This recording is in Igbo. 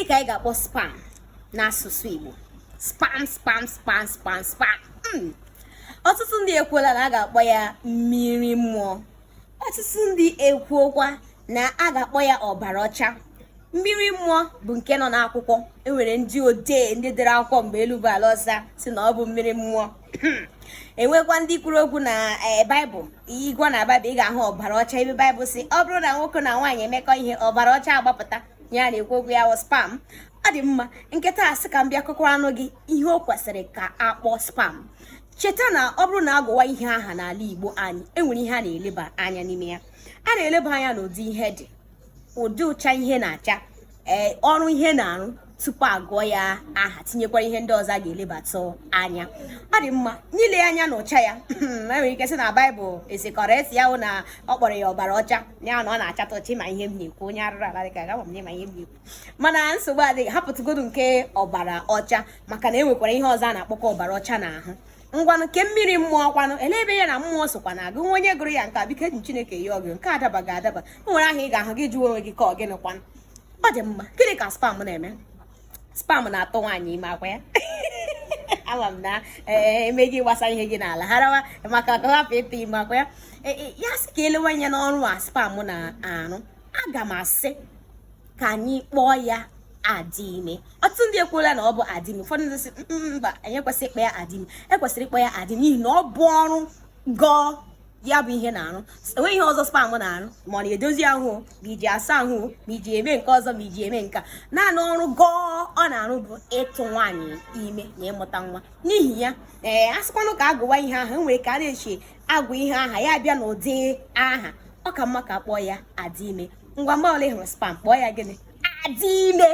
ka anyị ga-akpọ sperm n'asụsụ Igbo? Sperm, sperm, sperm, sperm, sperm. Ọtụtụ ndị ekwuola na a ga-akpọ ya mmiri mmụọ. Ọtụtụ ndị ekwuokwa na a ga-akpọ ya ọbara ọcha. Mmiri mmụọ bụ nke nọ n'akwụkwọ. Enwere ndị odee, ndị dere akwụkwọ mgbe elu bụ ala ọsa, sị na ọ bụ mmiri mmụọ. Enwekwa ndị kwuru okwu na Baịbụl. Ị gụọ na Baịbụl, ị ga-ahụ ọbara ọcha, ebe Baịbụl sị ọ bụrụ na nwoke na nwaanyị emekọ ihe, ọbara ọcha agbapụta. Ya na-ekwu okwu ya wụ sperm. Ọ dị mma. Nke taa sị ka m bịa kọkwaranụ gị ihe o kwesịrị ka a kpọọ sperm. Cheta na ọ bụrụ na agụwa ihe aha n'ala Igbo anyị, enwere ihe a na-eleba anya n'ime ya. A na-eleba anya n'ụdị ihe dị, ụdị ụcha ihe na-acha, ee, ọrụ ihe na-arụ, tupu agụọ ya aha, tinyekwara ihe ndị ọzọ a ga-elebatụ anya. Ọ dị mma. N'ile anya na ụcha ya, enwere ike sị na Baịbụl esikọrọ esi ya hụ na ọ kpọrọ ya ọbara ọcha, ya na ọ na-achatụ ọcha. Ma ihe m na-ekwu, onye arụrụ ala dịka gama m ma ihe m na-ekwu, mana nsogbu adịghị. Hapụtụgodu nke ọbara ọcha, maka na e nwekwara ihe ọzọ a na-akpọkọ ọbara ọcha n'ahụ. Ngwanụ, ke mmiri mmụọ kwanụ, ele ebe ya na mmụọ sokwa na agụ? Nwa onye gụrụ ya nke a, biko, eji Chineke yọọ gị, nke adabaghị adaba. O nwere aha ị ga-ahụ, gị jụọ onwe gị ka ọ gịnị kwanụ. Ọ dị mma. Gịnị ka sperm na-eme? Sperm na-atụ nwaanyị ime akwa ya. Ama m na eme gị gbasa ihe gị n'ala harawa maka ka ọ hapụ ịtụ ime akwa ya. Ya sị ka elewe anya n'ọrụ a sperm na-arụ, aga m asị ka anyị kpọọ ya adị ime. Ọtụtụ ndị ekwuola na ọ bụ adị ime. Ụfọdụ ndị sị mba, anyị ekwesịghị ịkpọ ya adị ime, ekwesịrị ịkpọ ya adị n'ihi na ọ bụ ọrụ gọọ ya bụ ihe na-arụ. Enweghị ihe ọzọ sperm na-arụ, ma ọ na-edozi ahụ, ma iji asa ahụ, ma iji eme nke ọzọ, ma iji eme nke a. Naanị ọrụ gọọ ọ na-arụ bụ ịtụ nwaanyị ime na ịmụta nwa. N'ihi ya, ee, a sịkwanụ ka agụwa ihe aha, enwere ka a na-eche agụ ihe aha ya bịa n'ụdị aha. Ọ ka mma ka akpọọ ya adị ime. Ngwa, mgbe ọbụla ị hụrụ sperm, kpọọ ya gịnị? Adị ime.